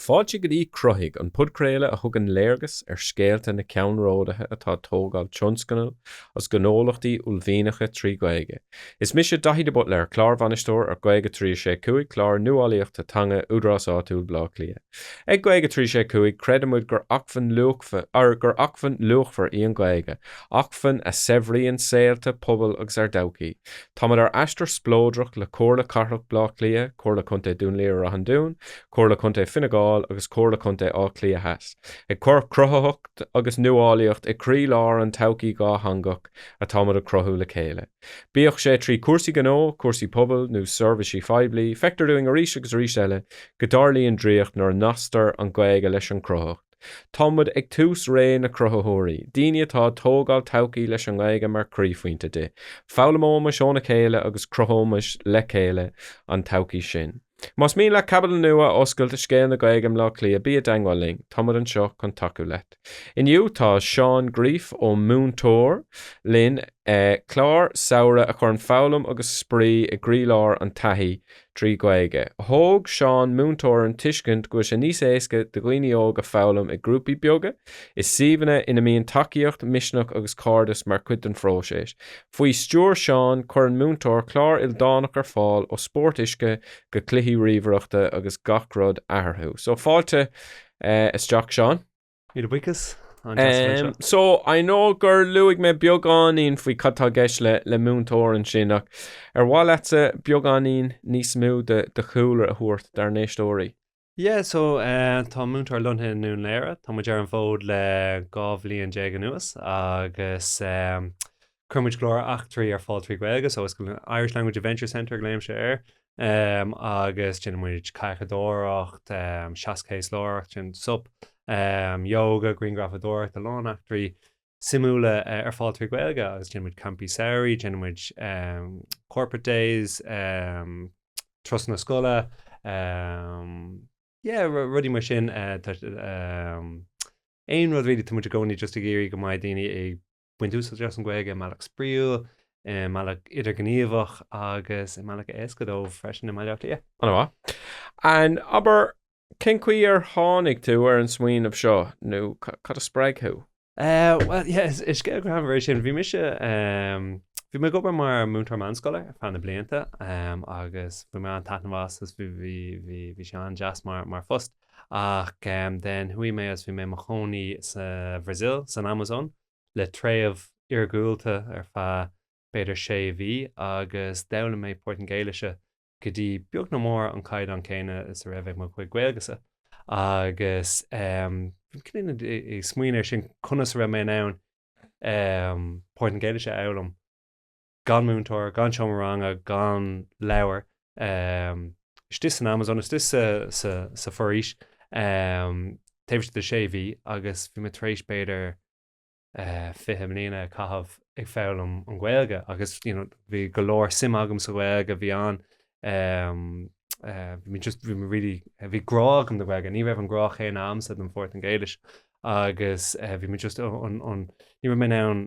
Fáilte go dtí Cruthaigh, an podchraoladh a thugann léargas ar scéalta na ceannródaithe atá ag tógáil tionscnamh agus gnólachtaí uaillmhianacha trí Ghaeilge. Is mise Daithí de Buitléar, Clárbhainisteoir ar Gaeilge 3 6 5, clár nuálaíochta teanga Údarás Áitiúil Bhaile Átha Cliath. Ag Gaeilge 3 6 5, creidimid gur acmhainn gur acmhainn luachmhar í an Ghaeilge, acmhainn a saibhríonn saolta, pobail agus ár dtodhchaí. Táimid ar aistear spleodrach le Comhairle Cathrach Bhaile Átha Cliath, Comhairle Contae Dún Laoghaire-Ráth an Dúin, Comhairle Contae Fine Gall agus Comhairle Contae Átha Cliath Theas, ag cur cruthaitheacht agus nuálaíocht i gcroílár an todhchaí dhátheangach atáimid a chruthú le chéile. Bíodh sé trí chúrsaí gnó, cúrsaí pobail nó seirbhísí poiblí, feictear dúinn arís agus arís eile go dtarlaíonn draíocht nuair a nasctar an Ghaeilge leis an gcruthaitheacht. Tá muid ag tús ré na cruthaitheoirí, daoine atá ag tógáil todhchaí leis an nGaeilge mar chroíphointe di. Foghlaimeoimis óna chéile agus cruthóimis le chéile an todhchaí sin. Más mian leat caibidil nua a oscailt i scéal na Gaeilge i mBleá Cliath, bí i dteangmháil linn, tá muid anseo chun tacú leat. Inniu tá Seán Greeff ó Múinteoir linn, clár samhraidh a chuireann foghlaim agus spraoi i gcroílár an taithí trí Ghaeilge. Thóg Seán Múinteoir an tuiscint go bhfuil sé níos éasca do dhaoine óga foghlaim i ngrúpaí beaga, i suíomhanna ina mbíonn tacaíocht, misneach agus cairdeas mar chuid den phróiseas. Faoi stiúir Seán, cuireann Múinteoir clár ildánach ar fáil ó spórt uisce go cluichí ríomhaireachta agus gach rud eatarthu. So fáilte isteach Seán. Míle buíochas. An-deas a bheith anseo. So I know gur luaigh mé beagáinín faoi cad tá i gceist le le Múinteoir ansin ach ar mhaith leatsa beagáinín níos mó de do chúlra a thabhairt dár n-éisteoirí? Yeah, so tá Múinteoir lonnaithe i nDún Laoghaire. Tá muid ar an bhfód le 12 bhliain anuas agus cuireann muid go leor eachtraí ar fáil trí Ghaeilge, so is Irish Language Adventure Centre a ghlaoimse air. Agus déanann muid kayakeadóireacht, seaschéaslóireacht, sin SUP, yoga, grianghrafadóireacht, a lán eachtraí suimiúla ar fáil trí Ghaeilge agus déanann muid campaí samhraidh, déanann muid corporate days, turasanna scoile, yeah, rudaí mar sin. Aon rud really, tá muid i gcónaí just ag iarraidh go mbeidh daoine ag baint úsáid as an Ghaeilge i mbealach spraíúil, i mbealach idirghníomhach agus i mbealach éasca dóibh freisin i mBaile Átha Cliath. An-mhaith. And abair, cén chaoi ar tháinig tú ar an smaoineamh seo nó cad a spreag thú? Bhuel, yeah, is scéal greannmhar é sin. Bhí mise, bhí mé ag obair mar mhúinteoir meánscoile ar feadh na blianta agus bhain mé an-taitneamh as agus bhí, bhí, bhí, bhí sé an-deas mar, mar phost. Ach then chuaigh mé agus bhí mé i mo chónaí sa Bhrasaíl, san Amazon, le treibh iargúlta ar feadh b'fhéidir sé mhí agus d'fhoghlaim mé Portaingéilise go dtí beag nó mór an caighdeán céanna is a raibh ag mo chuid Gaeilgesa. Agus bhí mé ag smaoineamh ar sin conas a raibh mé in ann Portaingéilis a fhoghlaim gan múinteoir, gan seomra ranga, gan leabhar, istigh san Amazon, istigh sa foraois, taobh istigh de sé mhí agus bhí mé tar éis b'fhéidir 20 mbliana a chaitheamh ag foghlaim an Ghaeilge agus you know bhí go leor suim agam sa Ghaeilge, bhí an bhí mé just bhí mé really bhí grá agam don Ghaeilge, ní raibh an grá chéanna agamsa don Phortaingéilis agus bhí mé just an an ní raibh mé in ann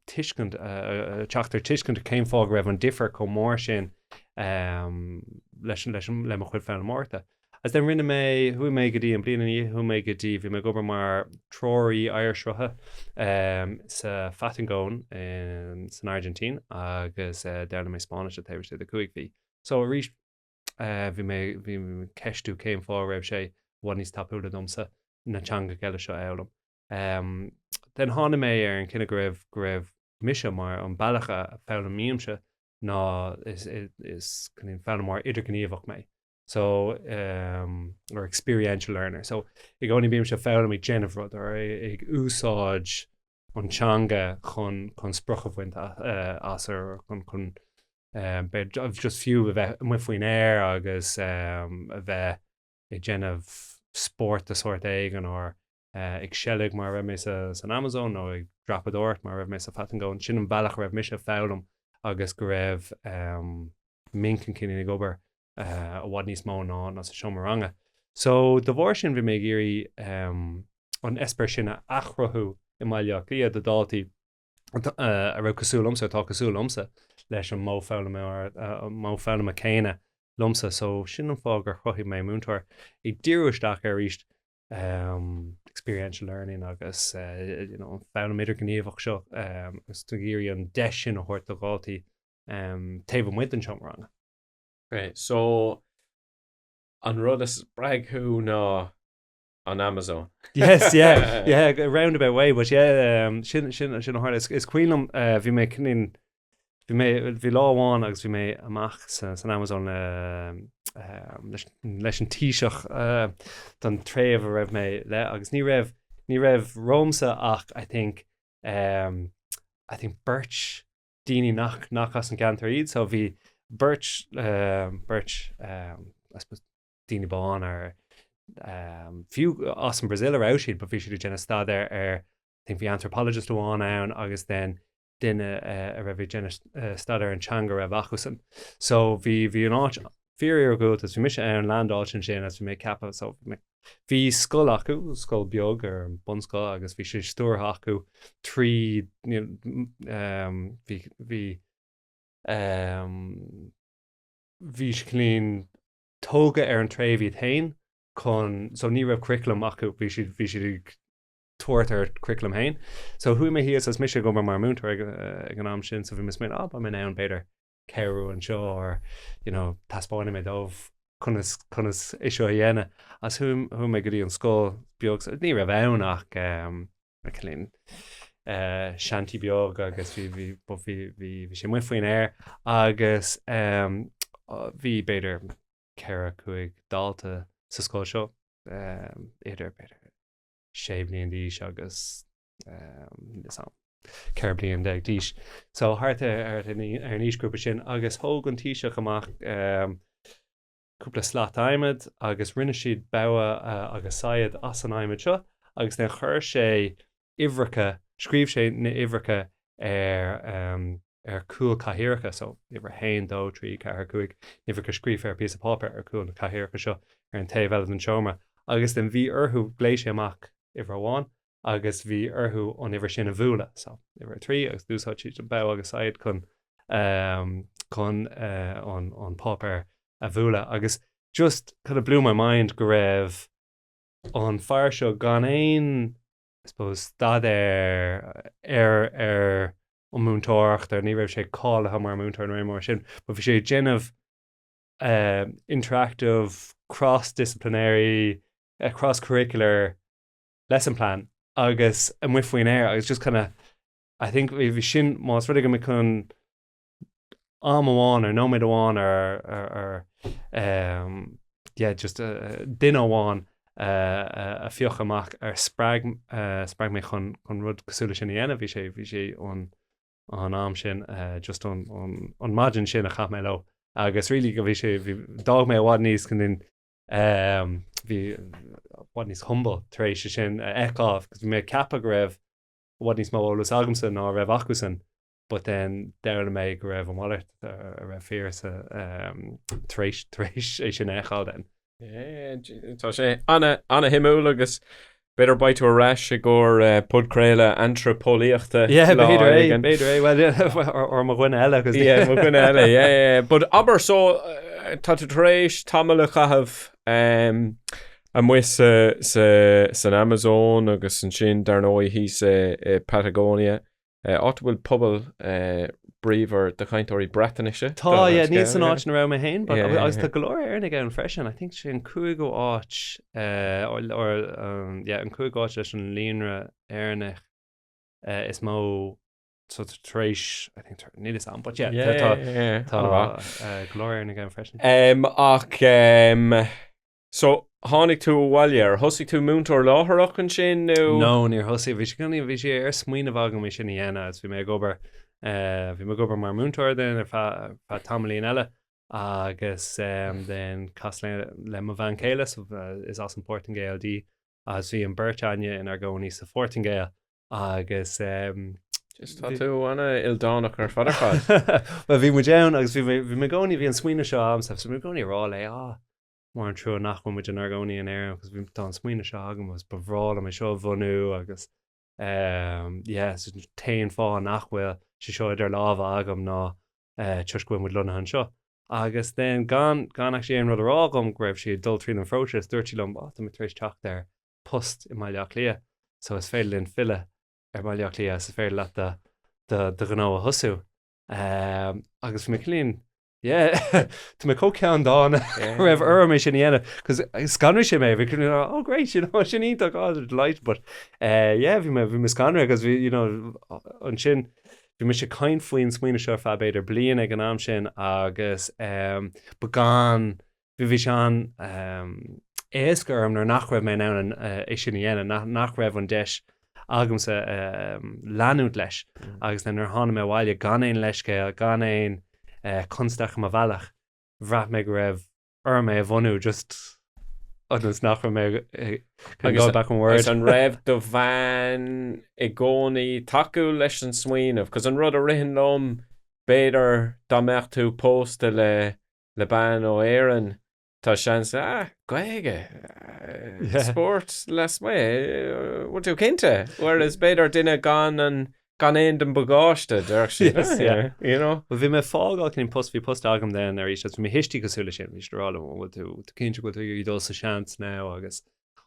tuiscint teacht ar tuiscint cén fáth go raibh an difear chomh mór sin leis leis le mo chuid foghlaimeoireachta. Agus then rinne mé, chuaigh mé go dtí an bliain ina dhiaidh, chuaigh mé go dtí, bhí mé ag obair mar treoraí oighearshrutha sa Phatagóin san Airgintín agus d'fhoghlaim mé Spáinnis taobh istigh de 5 mhí. So arís bhí mé, bhí mé ag ceistiú cén fáth a raibh sé i bhfad níos tapúla domsa na teangacha eile seo a fhoghlaim. Then tháinig mé ar an chinneadh go raibh, go raibh mise mar an bealach a foghlaimímse ná is, is foghlaimeoir idirghníomhach mé. So, or experiential learner. So, i gcónaí bímse ag foghlaim ag déanamh rud or ag úsáid an teanga chun chun sprioc a bhaint as or chun chun just fiú a bheith amuigh faoin aer agus a bheith ag déanamh spórt de sórt éigin or ag seilg mar a raibh mé san Amazon nó ag dreapadóireacht mar a raibh mé sa Phatagóin. Sin an bealach a raibh mise ag foghlaim agus go raibh m'inchinn cineál ag obair i bhfad níos mó ná ná sa seomra ranga. So de bharr sin bhí mé ag iarraidh an eispéireas sin a athchruthú i mBaile Átha Cliath do dhaltaí a raibh cosúil liomsa, atá cosúil liomsa, leis an modh foghlama, modh foghlama céanna. liomsa. So sin an fáth gur chruthaigh mé Múinteoir, ag díriú isteach ar arís experiential learning agus you know, an foghlaim idirghníomhach seo agus ag iarraidh an deis sin a thabhairt do dhaltaí taobh amuigh den seomra ranga. Okay, so an rud a spreag thú ná an Amazon. Yes, yeah, yeah, roundabout way, but yeah, um, sin, sin, sin a tharla. Is, is cuimhin liom, uh, bhí mé cineál, bhí mé, bhí lá amháin agus bhí mé amach sa, san Amazon le, um, leis, leis an Taoiseach uh, don treibh a raibh mé le agus ní raibh, ní raibh romhamsa ach I think, um, I think beirt daoine nach, nach as an gceantar iad, so bhí beirt, um, beirt, um, I suppose, daoine bán ar fiú as an Brazil a raibh siad but bhí siad ag déanamh staidéar ar I think bhí anthropologist amháin ann agus then duine a raibh ag déanamh staidéar ar an teanga a raibh acusan. So bhí bhí an áit fíor-iargúlta agus bhí mise ann landáilte ansin agus bhí mé ag ceapadh so bhí mé bhí scoil acu, scoil beag ar an bunscoil agus bhí sé stiúrtha acu trí you know, um, bhí bhí um, bhí sé cineál tógtha ar an treibh iad féin chun, so ní raibh curriculum acu, bhí siad, bhí siad ag tabhairt ar curriculum féin. So chuaigh mé thíos agus mise ag obair mar múinteoir ag, ag an am sin, so bhí mé ag smaoineamh, ah, beidh mé in ann b'fhéidir cabhrú anseo or, you know, taispeánfaidh mé dóibh conas, conas é seo a dhéanamh. Agus chuaigh, chuaigh mé go dtí an scoil beag, so ní raibh ann ach um, cineál seantí beag agus bhí bhí bhí bhí bhí sé amuigh faoin aer agus bhí b'fhéidir 4, 5 dalta sa scoil seo idir b'fhéidir 6 bliain d'aois agus 14 bliain d'aois. So thart ar ar an aoisghrúpa sin agus thóg an Taoiseach amach cúpla slat adhmaid agus rinne siad bogha agus saighead as an adhmad seo agus then chuir sé uimhreacha, scríobh sé na uimhreacha ar ar chúl cathaoireacha, so uimhir a haon, dó, trí, ceathair, cúig, uimhreacha scríofa ar píosa páipéir ar chúl na cathaoireacha seo ar an taobh eile den seomra agus then bhí orthu, ghlaoigh sé amach uimhir amháin agus bhí orthu an uimhir sin a bhualadh, so uimhir a trí agus d'úsáid siad an bogha agus saighead chun chun an an páipéar a bhualadh agus just kind of blew my mind go raibh an fear seo gan aon I suppose staidéar ar ar an múinteoireacht ar ní raibh sé cáilithe mar múinteoir nó aon mar sin but bhí sé ag déanamh interactive cross disciplinary cross curricular lesson plan agus amuigh faoin aer agus just kind of I think bhí sin más rud é go mbeidh chun am amháin ar nóiméad amháin ar ar um, yeah, just uh, duine amháin uh, a phiocadh amach ar spreag uh, spreag mé chun chun rud cosúil leis sin a dhéanamh bhí sé bhí sé an an am sin uh, just an, an, an maidin sin a chaith mé leo agus really go bhí sé bhí d'fhág mé i bhfad níos chun Um, bhí i bhfad níos humble tar éis sin a fheiceáil, cos bhí mé ag ceapadh go raibh i bhfad níos mó eolas agamsa ná a raibh acusan, but then d'fhoghlaim mé go raibh a mhalairt a raibh fíor sa um, tar éis tar éis é sin a fheiceáil then. Yeah, tá sé ana ana-shuimiúil agus B'fhéidir beidh tú ar ais i gcomhair podchraoladh antraipeolaíochta Yeah, lá b'fhéidir é, éigin. b'fhéidir é, well, yeah, or, or mo dhuine eile, 'cause Yeah, mo dhuine eile, yeah, yeah, yeah. But abair, so, tá tú tar éis tamall a chaitheamh um, amuigh sa, sa, san Amazon agus ansin, dar ndóigh, thíos i, i Patagonia. Áit a bhfuil pobal bríomhar de chainteoirí Breatnaise. Tá, yeah, ní san áit ina raibh mé féin, but agus tá go leor Éireannaigh ann freisin. I think sé an cúigiú áit, or, or, yeah, an cúigiú áit leis an líonra Éireannach is mó so tar éis, I think, níl fhios a'm, but yeah, tá, tá go leor Éireannaigh ann freisin. Ach, So, tháinig tú abhaile, ar thosaigh tú múinteoir láithreach ansin nó? No, níor thosaigh. Bhí sé kind of, bhí sé ar smaoineamh agam é sin a dhéanamh agus bhí mé ag obair, eh, bhí mé ag obair mar múinteoir then ar feadh, feadh tamaillín eile agus em, then chas le, le mo bhean chéile, so is as an Phortaingéil di agus bhí an beirt againne inár gcónaí sa Phortaingéil agus em, Just tá tú ana-ildánach ar fad ar fad. Bhuel, bhí muid ann agus bhí mé, bhí mé i gcónaí, bhí an smaoineamh seo agamsa, so bhí mé i gcónaí ag rá léi, ah, Mór an trua nach bhfuil muid inár gcónaí in Éirinn agus bhí tá an smaoineamh seo agam agus ba bhreá liom é seo a bhunú agus ehm yeah so an t-aon fáth nach bhfuil sé seo idir lámha agam ná eh toisc go bhfuil muid lonnaithe anseo. Agus then gan, gan actually aon rud a rá dhom go raibh sí ag dul tríd an phróiseas, dúirt sí liom, oh, tá mé tar éis teacht ar post i mBaile Átha Cliath, so is féidir linn filleadh ar Bhaile Átha Cliath is is féidir leat do, do, do ghnó a thosú. Um, agus bhí mé cineál, yeah, tá mé chomh ceanndána go raibh orm é sin a dhéanamh, cos scanraigh sé mé, bhí cineál, oh great, you know, sin iontach, oh, delighted, but uh, yeah, bhí mé, bhí mé scanraithe, cos bhí, you know, ansin, bhí mise ag caint faoin smaoineamh seo ar feadh b'fhéidir bliain ag an am sin agus um, ba gan, bhí bhí sé an um, éasca orm nuair nach raibh mé in ann uh, é sin a dhéanamh, nach, nach raibh an deis agamsa um, leanúint leis mm. agus then nuair tháinig mé abhaile gan aon leithscéal, gan aon uh, constaic i mo bhealach, bhraith mé go raibh orm é a bhunú just ionas nach raibh mé ag go back on word. Agus an raibh do bhean i gcónaí tacúil leis an smaoineamh? Cos an rud a ritheann liom, b'fhéidir dá mbeadh tú pósta le le bean ó Éirinn, tá seans, ah, Gaeilge, spórt lasmuigh, bhfuil tú cinnte? Whereas b'fhéidir duine gan an gan aon den bagáiste, déarfadh siad, Yes, ah, yeah. you know. Well, bhí mé ag fágáil an post, bhí post agam then arís, agus bhí mo thuistí cosúil leis sin, bhí siad ag rá liom, bhfuil tú, tú cinnte go bhfuil tú ag iarraidh dul sa seans now agus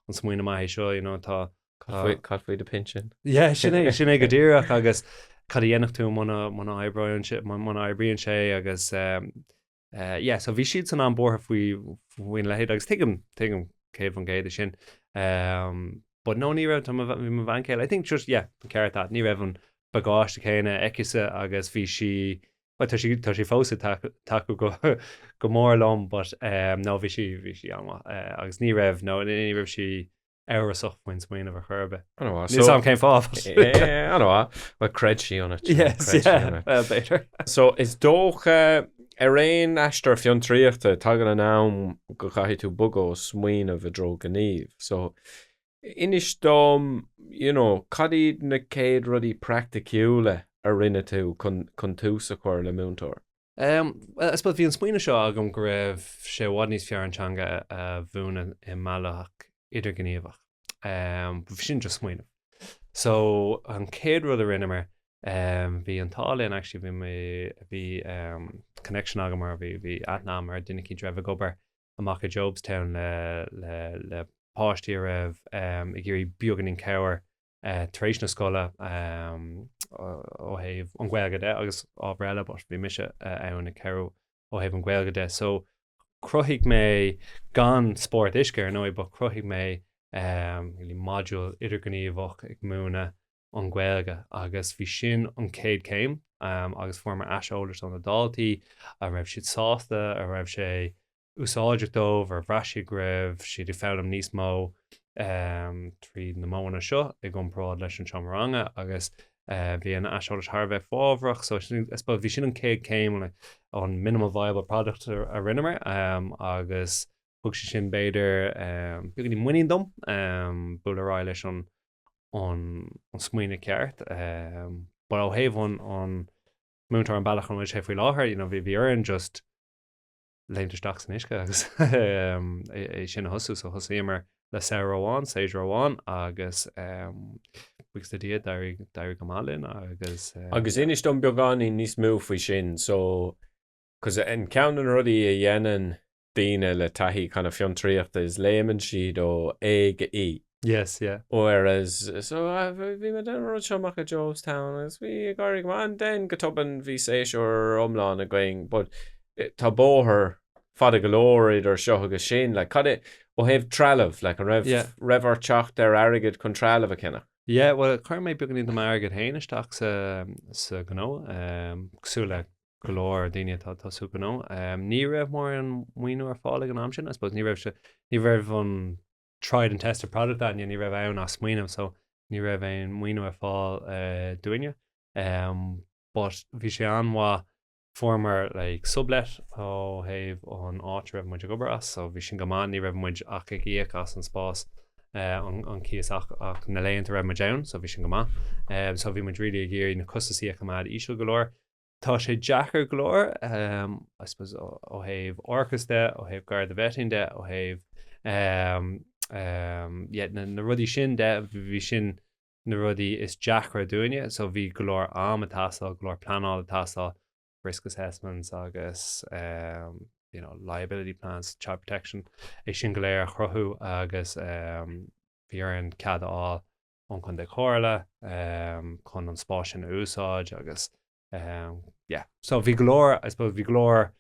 an smaoineamh maith é seo, you know, tá, Cad faoi, cad faoi do pinsean? Yeah, sin é, sin é go díreach agus cad a dhéanfadh tú muna, muna oibreoidh sé, muna oibríonn sé agus um, uh, yeah, so bhí siadsan an-bhuartha faoi, faoin leithéid agus tuigim, tuigim 100% é sin. Um, but no, ní raibh, tá mo, bhí mo bhean chéile, I think just, yeah, an ceart agat, ní raibh an bagáiste céanna aicise agus bhí sí, well, tá sí, tá sí fós ag tacú, tacú go, go mór liom, but um, no, bhí sí, bhí sí an-mhaith, uh, agus ní raibh, no, ní raibh sí amhrasach faoin smaoineamh ar chor ar bith. An-mhaith. Níl 's a'm cén fáth. An-mhaith. Well, chreid sí ionat. Yes, yeah. Well, b'fhéidir. So, is dócha, ar aon aistear fiontraíochta, tagann an am go gcaithfidh tú bogadh ó smaoineamh i dtreo gníomh. So, inis dom, you know, cad iad na chéad rudaí praiticiúla a rinne tú chun, chun tús a chur le Múinteoir? Um, well, I suppose bhí an smaoineamh seo agam go raibh sé i bhfad níos fearr an teanga a mhúineadh i mbealach idirghníomhach. Um, bhí sin just smaoineamh. So, an chéad rud a rinneamar, um, bhí an t-ádh linn actually bhí mé bhí um, connection agam mar bhí bhí aithne agam ar duine eicínt a raibh ag obair amach i Jobstown le le le páistí a raibh um, ag iarraidh beagáinín cabhair tar éis na scoile ó thaobh an Ghaeilge de agus ábhar eile but bhí mise ann ag cabhrú ó thaobh an Ghaeilge de. So chruthaigh mé, gan spórt uisce ar ndóigh, but chruthaigh mé really modúl idirghníomhach ag múineadh an Ghaeilge agus bhí sin an chéad chéim agus fuaireamar aiseolas ó na daltaí, an raibh siad sásta, an raibh sé úsáideach dóibh, ar bhraith siad go raibh siad ag foghlaim níos mó tríd na modhanna seo i gcomparáid leis an seomra ranga agus bhí an aiseolas thar a bheith fábhrach so I suppose bhí sin an chéad chéim an minimal viable product a rinneamar agus thug sé sin b'fhéidir beagáinín muinín dom bualadh ar aghaidh leis an an smaoineamh ceart but ó thaobh an an múinteoir an bealach an bhfuil sé faoi láthair you know bhí bhí orainn just léimt isteach san uisce agus é sin a thosú. So thosaíomar le samhradh amháin, séasúr amháin agus buíochas le Dia d'éirigh d'éirigh go maith linn agus. Agus inis dom beagáinín níos mó faoi sin. So, 'cause an ceann de na rudaí a dhéanann daoine le taithí kind of fiontraíochta is léimeann siad ó A go E. Yes, yeah. Whereas, so bhí mé ag déanamh an rud seo amach i Jobstown agus bhí ag éirí go maith and then go tobann bhí séasúr iomlán againn but tá bóthar fada go leor idir seo agus sin, like cad é, ó thaobh trealamh, like an raibh, Yeah. raibh ort teacht ar airgead chun trealamh a cheannach? Yeah, well chuir mé beagáinín de m'airgead féin isteach sa, sa ghnó, um, cosúil le go leor daoine atá ag tosú gnó. Um, ní raibh mórán maoiniú ar fáil ag an am sin, I suppose, ní raibh sé, ní raibh an tried and tested product againne, ní raibh ann ach smaoineamh so ní raibh aon maoiniú ar fáil dúinne. But bhí sé an-mhaith, fuaireamar like sublet ó thaobh an áit a raibh muid ag obair as so bhí sin go maith, ní raibh muid ach ag íoc as an spás an cíos ach ach na laethanta a raibh muid ann so bhí sin go maith. So bhí muid really ag iarraidh na costasaí a choimeád íseal go leor. Tá sé deacair go leor, I suppose, ó thaobh árachas de, ó thaobh Garda vetting de, ó thaobh yeah, na rudaí sin de, bhí sin na rudaí is deacra dúinne, so bhí go leor am ag teastáil, go leor pleanáil ag teastáil. risk assessments agus um, you know, liability plans, child protection, é sin go léir a chruthú agus um, bhí orainn cead a fháil ón Chontae Chomhairle um, chun an spás sin a úsáid agus um, yeah. So bhí go leor, I suppose, bhí go leor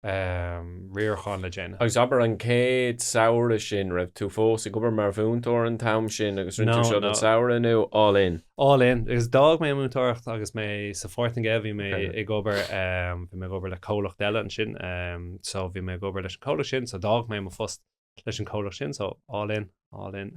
um, riaracháin le déanamh. Agus abair an chéad samhradh sin, raibh tú fós ag obair mar mhúinteoir an t-am sin agus rinne tú seo don samhradh nó all in? All in. Agus d'fhág mé an mhúinteoireacht agus mé sa Phortaingéil, bhí mé ag obair, bhí mé ag obair le comhlacht eile ansin, so bhí mé ag obair leis an comhlacht sin, so d'fhág mé mo phost leis an comhlacht sin, so all in, all in.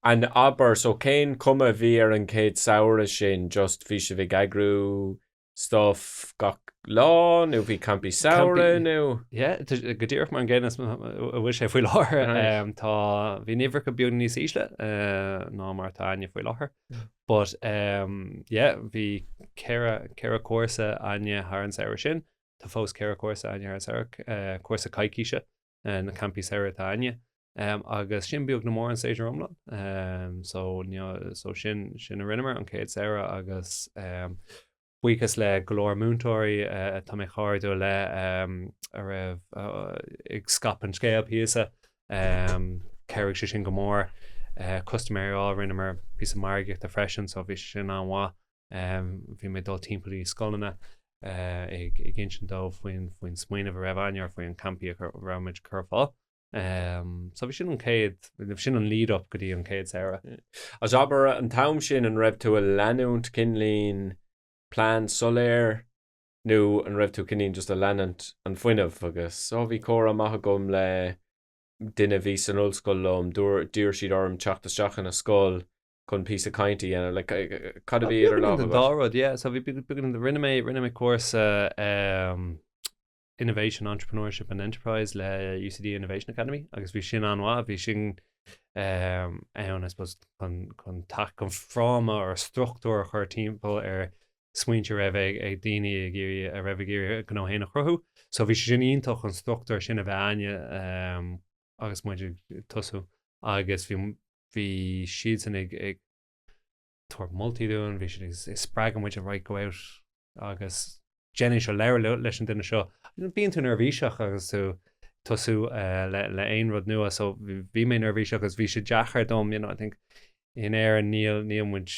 And abair, so cén cuma a bhí ar an chéad samhradh sin, just bhí sibh ag eagrú stuff gach lá nó bhí campaí samhraidh nó? Yeah, go díreach mar an gcéanna is a bhfuil sé faoi láthair. Tá, bhí na huimhreacha beag níos ísle ná mar atá againne faoi láthair. But yeah, bhí 4, 4 cúrsa againne thar an samhradh sin. Tá fós 4 cúrsa againne thar an samhradh, cúrsa coicíse, na campaí samhraidh atá againne. Agus sin beag nó mór an séasúr iomlán. So, so sin, sin a rinneamar an chéad samhradh agus buíochas le go leor múinteoirí atá mé cairdiúil le a raibh ag scaipeadh an scéil píosa. Chabhraigh sé sin go mór. Custaiméirí a fháil, rinneamar píosa margaíochta freisin so bhí sé sin an-mhaith. Bhí mé ag dul timpeall i scoileanna ag insint dóibh faoin faoin smaoineamh a raibh againne or faoin campaí a raibh muid ag cur ar fáil. So bhí sin an chéad, bhí sin an lead up go dtí an chéad samhradh. Agus abair an t-am sin an raibh tú ag leanúint cineáilín plean soiléir nó an raibh tú cineáilín just ag leanúint an fuinneamh agus oh bhí comhrá maith agam le duine a bhí san ollscoil liom, d'iarr siad orm teacht isteach ina scoil chun píosa cainte a dhéanamh, like cad a bhí idir lámha agat? Beagáinín den dá rud, yeah. So bhí beagáinín, rinne mé, rinne mé cúrsa um, Innovation, Entrepreneurship and Enterprise le UCD Innovation Academy agus bhí sin an-mhaith, bhí sin um, ann I suppose chun, chun tac, chun fráma or struchtúr a chur timpeall ar smaointe a raibh ag, ag daoine ag iarraidh, a raibh ag iarraidh gnó féin a chruthú. So bhí sé sin iontach an struchtúr sin a bheith againne um, agus muid ag tosú agus bhí, bhí siadsan ag, ag tabhairt moltaí dúinn, bhí siad ag spreagadh muid right go out agus déan é seo, labhair leis an duine seo. Bíonn tú neirbhíseach agus tú tosú le le aon rud nua so bhí mé neirbhíseach agus bhí sé deacair dom, you know, I think in Éirinn níl níl muid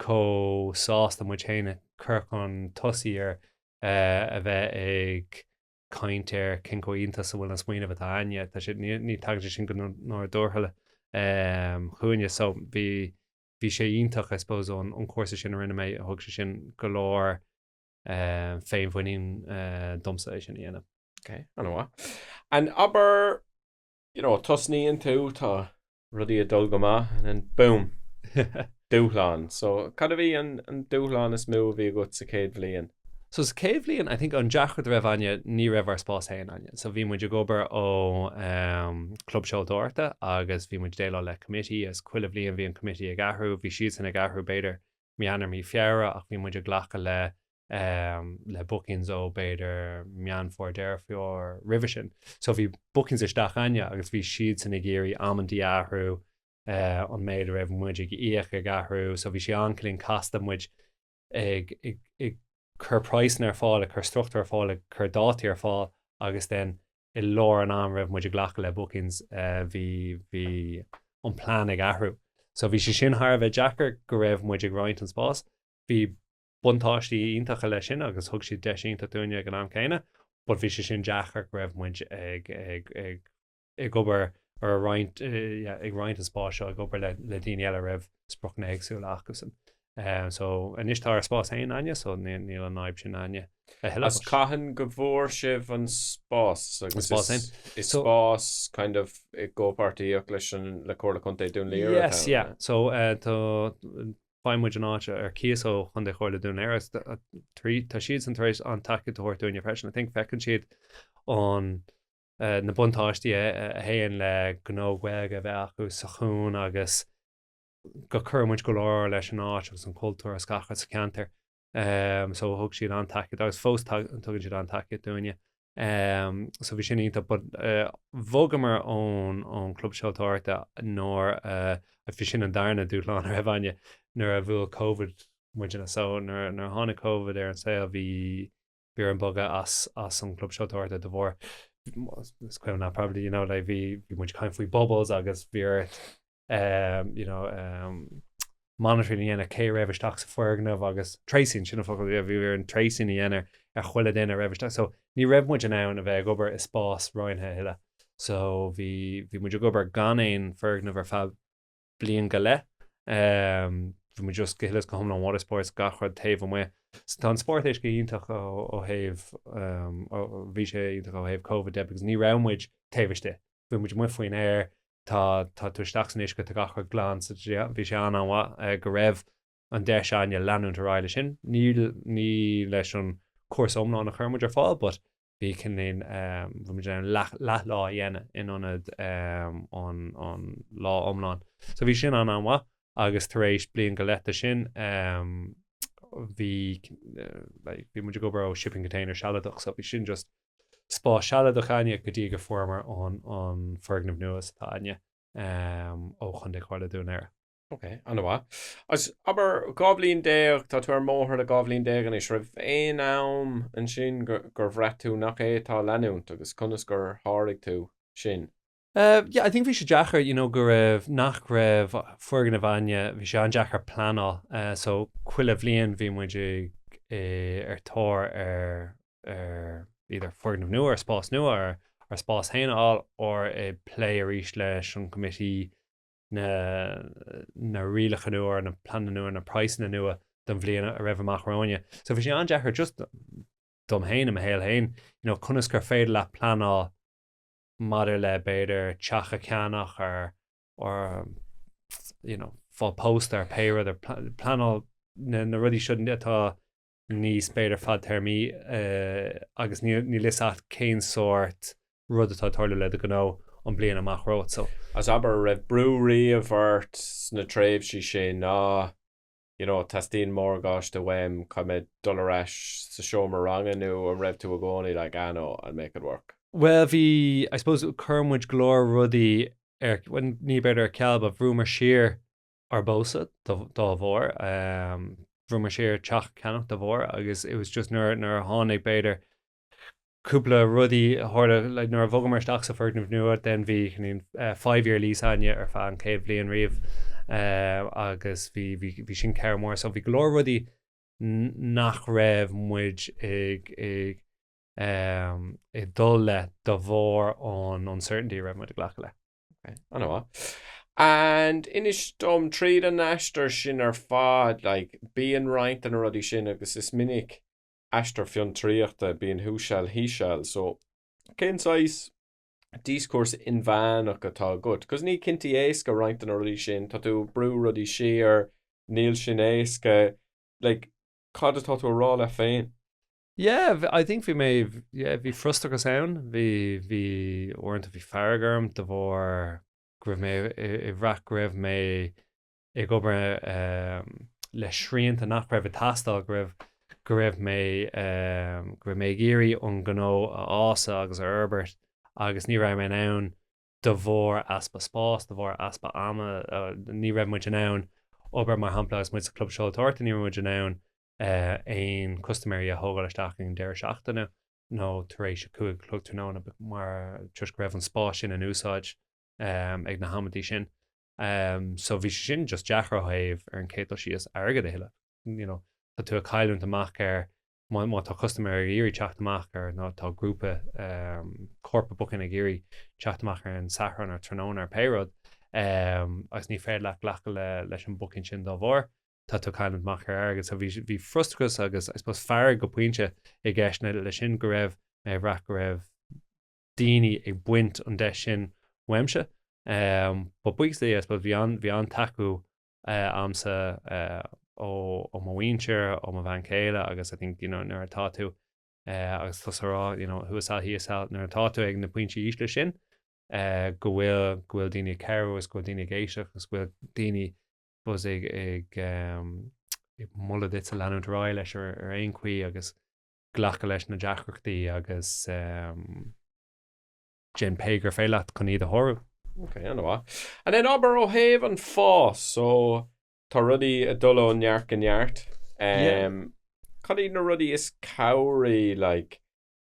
chomh sásta muid féin a chur chun tosaigh ar a bheith ag caint ar cén chomh iontach is a bhfuil an smaoineamh atá againne. Tá sé, ní, ní tagann sé sin go nádúrtha chugainne. So bhí, bhí sé iontach, I suppose, ón, ón cúrsa sin a rinne mé, thug sé sin go leor féinmhuinín domsa é sin a dhéanamh. Ok, an-mhaith. And abair, you know, tosnaíonn tú, tá rudaí ag dul go maith, and then boom, dúshlán. So, cad a bhí an, an dúshlán is mó a bhí agat sa chéad bhliain? So sa chéad bhliain, I think an deacracht a raibh againne, ní raibh ár spás féin againne. So bhí muid ag obair ó um, club seoltóireachta agus bhí muid déileáil le committee agus chuile bhliain bhí an committee ag athrú, bhí siadsan ag athrú b'fhéidir mí Eanáir, mí Feabhra ach bhí muid ag glacadh le um, le bookings ó b'fhéidir Meán Fómhair, Deireadh Fómhair roimhe sin. So bhí bookings isteach againne agus bhí siadsan ag iarraidh amantaí a athrú, uh, an méid a raibh muid ag íoc ag athrú, so bhí sé an-cineál casta muid ag, ag, ag cur praghsanna ar fáil, ag cur struchtúr ar fáil, ag cur dátaí ar fáil agus then i lár an am raibh muid ag glacadh le bookings uh, bhí, bhí an plean ag athrú. So bhí sé sin thar a bheith deacair go raibh muid ag roinnt an spás. Bhí buntáistí iontacha leis sin agus thug siad deis iontach dúinne ag an am céanna, but bhí sé sin deacair go raibh muid ag, ag, ag ag obair ar a roinnt, yeah, ag roinnt an spáis seo, ag obair le, le daoine eile a raibh spriocanna éagsúla acusan. Um, so anois tá ár spás féin againne, so níl, níl an fhadhb sin againne a thuilleadh. Agus cathain go bhfuair sibh an spás agus An spás féin. Is So- spás kind of i gcomhpháirtíocht leis an le Comhairle Contae Dún Laoghaire Yes, yeah. So uh, tá faigheann muid an áit ar cíos ó Chontae Chomhairle Dún Laoghaire agus tá tá siadsan tar éis an tacaíocht a thabhairt dúinne freisin. I think feiceann siad an na buntáistí a théann le gnó Gaeilge a bheith acu sa chuan agus go cuireann muid go leor leis an áit agus an cultúr agus gach rud sa cheantar. So thug siad an-tacaíocht agus fós tugann siad an-tacaíocht dúinne. So bhí sin iontach but bhogamar ón ón club seoltóireachta nuair a bhí sin an darna dúshlán a raibh againne nuair a bhuail Covid muidne. So nuair nuair a tháinig Covid ar an saol bhí. Bhí orainn bogadh as as an gclub seoltóireachta de bharr is cuimhin leat probably you know like bhí bhí muid ag caint faoi bubbles agus bhí ort um, you know um, monitoring a dhéanamh cé raibh isteach sa foirgneamh agus tracing sin an focal yeah, bhí orainn tracing a dhéanamh ar chuile duine a raibh isteach so ní raibh muid in ann a bheith ag obair i spás roinnthe a thuilleadh so bhí bhí muid ag obair gan aon foirgneamh ar feadh bliain go leith. Bhí muid just go huile is go hiomlán water sports, gach rud taobh amuigh. So tá an spórt uisce iontach ó thaobh, bhí sé iontach ó thaobh Covid de because ní raibh muid taobh istigh. Bhí muid amuigh faoin aer, tá tá tú isteach san uisce, tá gach rud glan, so bhí sé an-an-mhaith go raibh an deis againne leanúint ar aghaidh leis sin. Ní ní leis an cúrsa iomlán a chuir muid ar fáil but bhí cineál, bhí muid in ann leath lá a dhéanamh in ionad an lá iomlán. So bhí sin an-an-mhaith agus tar éis bliain go leith de sin bhí like bhí muid ag obair ó shipping container sealadach so bhí sin just spás sealadach againne go dtí go fuaireamar an an foirgneamh nua atá againne ó Chontae Chomhairle Dún Laoghaire. Ok, an-mhaith. Agus abair, 12 bhliain, tá tú ar an mbóthar le 12 bhliain anois, raibh aon am ansin gur bhraith tú nach bhféadfá leanúint agus conas gur sháraigh tú sin? Yeah, I think bhí sé deacair, you know, go raibh, nach raibh foirgneamh againne, bhí sé an-deacair pleanáil. So, chuile bhliain bhí muid ag, ar tóir ar, ar either foirgneamh nua, ar spás nua, ar ár spás féin a fháil, or ag plé arís leis an committee na na rialacha nua, na pleananna nua, na praghsanna nua don bhliain a raibh amach romhainne. So bhí sé an-deacair just dom féin i mo shaol féin, you know, conas gur féidir leat pleanáil maidir le b'fhéidir teach a cheannach or or you know, fáil pósta or pé rud or pleanáil na na rudaí seo atá níos b'fhéidir fadtéarmaí agus níl fhios agat cén sórt rud atá ag tarlú le do ghnó an bliain amach romhat. So. Agus abair, an raibh brú riamh ort sna tréimhsí sin, ná you know teastaíonn morgáiste uaim, caithfidh mé dul ar ais sa seomra ranga nó an raibh tú i gcónaí like ah no, I'll make it work? Bhuel bhí, I suppose chuir muid go leor rudaí ar, bhuel ní b'fhéidir ar ceal but bhrúmar siar ár bpósadh dá bharr. Bhrúmar siar teach a cheannach dá bharr agus it was just nuair nuair a tháinig b'fhéidir cúpla rudaí a tharla like nuair a bhogamar isteach sa foirgneamh nua then bhí 5 year lease againne ar feadh an chéad bhliain riamh agus bhí bhí bhí sin cabhair mór so bhí go leor rudaí nach raibh muid ag ag ag dul le de bharr an uncertainty a raibh muid ag glacadh le. Okay, an-mhaith. And inis dom, tríd an aistear sin ar fad, like, bíonn roinnt de na rudaí sin agus is minic aistear fiontraíochta, bíonn thuas seal thíos seal, so cén saghas díoscúrsa inmheánach atá agat? 'Cause ní cinntí éasca roinnt de na rudaí sin, tá tú ag brú rudaí siar, níl sin éasca, like, cad atá tú a rá leat féin? Yeah, I think bhí mé, yeah, bhí frustrachas ann, bhí, bhí, uaireanta bhí fearg orm de bharr go raibh mé ag brath go raibh mé ag obair le srianta nach raibh ag teastáil, go raibh, go raibh mé, go raibh mé ag iarraidh an gnó a fhás agus a fhorbairt agus ní raibh mé in ann de bharr easpa spáis, de bharr easpa ama, ní raibh muid in ann obair mar shampla agus muid sa chlub seoltóireachta, ní raibh muid in ann aon custaiméirí a thógáil isteach ag an deireadh seachtaine nó tar éis a 5 a chlog tráthnóna mar toisc go raibh an spás sin in úsáid ag na hamantaí sin. So bhí sé sin just deacair ó thaobh ar an chéad dul síos airgead a thuilleamh. You know, tá tú ag cailliúint amach ar má, má tá custaiméir ag iarraidh teacht amach ar nó tá grúpa um, corporate booking ag iarraidh teacht amach ar an Satharn ar tráthnóna ar pé rud um, agus ní féidir leat glacadh le, leis an booking sin dá bharr. tá tú ag cailliúint amach ar airgead. So bhí, bhí frustrachas agus I suppose fearg go pointe i gceist le sin go raibh mé ag brath go raibh daoine ag baint an deis sin uaimse. Um, but buíochas le Dia, I suppose, bhí an, bhí an-tacú uh, a'msa uh, ó, ó mo mhuintir, ó mo bhean chéile agus I think, you know, nuair atá tú uh, agus tusa ag rá, you know, thuas seal thíos seal, nuair atá tú ag na pointí ísle sin, uh, go bhfuil, go bhfuil daoine ag cabhrú agus go bhfuil daoine ag éisteacht agus go bhfuil daoine suppose ag ag moladh duit leanúint ar aghaidh leis ar ar aon chaoi agus glacadh leis na deacrachtaí agus déan pé gur féidir leat chun iad a shárú. Ok, an-mhaith. And then abair ó thaobh an fás, so tá rudaí ag dul ó neart go neart. Yeah. Cad iad na rudaí is cabhraí like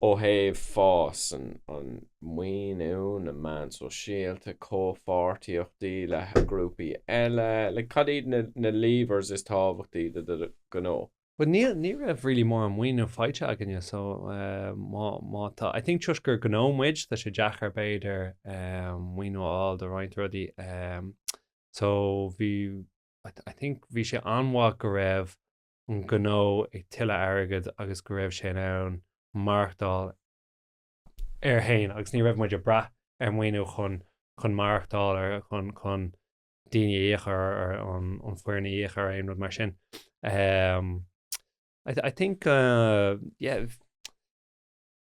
ó thaobh fás, an an maoiniú, na meáin sóisialta, comhpháirtíochtaí le grúpaí eile, like cad iad na na levers is tábhachtaí do do ghnó? Well níl, ní raibh really mórán maoiniú faighte againne so má, má tá, I think toisc gur gnó muid tá sé deacair b'fhéidir maoiniú a fháil do roinnt rudaí so bhí, I think bhí sé an-mhaith go raibh an gnó ag tuilleadh airgead agus go raibh sé in ann maireachtáil air féin agus ní raibh muid ag brath ar mhaoiniú chun, chun maireachtáil ar, chun, chun daoine a íoc ar an an foireann a íoc ar aon rud mar sin. Um, I, I think, uh, yeah,